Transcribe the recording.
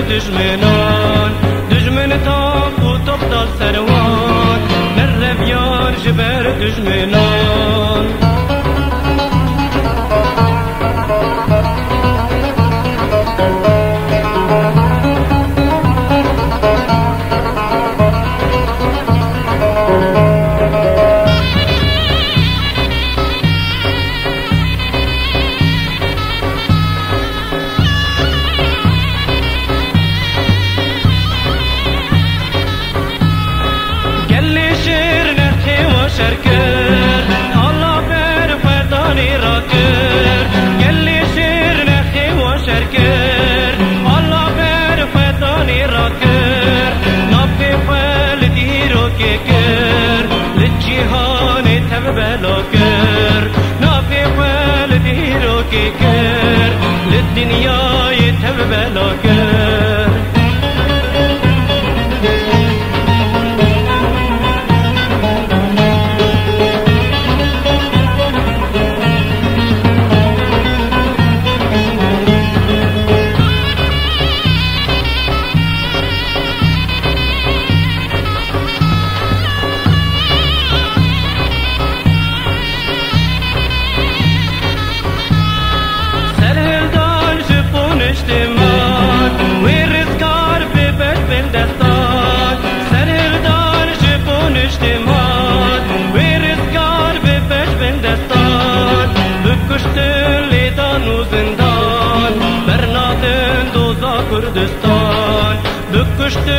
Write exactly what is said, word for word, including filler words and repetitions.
Dijminan, dijmin tank û top da ser wan, mereviyan ji ber dijminan. Gelê şêr nexê wan şer kir, Allah ber xwe danê rakir. Gelê şêr nexê wan şer kir, Allah ber xwe danê rakir. Navê xwe li dîrokê kir, li cîhanê tev bela kir. Navê xwe li dîrokê kir, li dinyayê tev bela kir. Serhildan ji bo niştiman, wê rizgar be beş bin destan. Serhildan ji bo niştiman, wê rizgar be beş bin destan. Bi kuştin lêdan û zindan, bernadin doza Kurdistan. Bi kuştin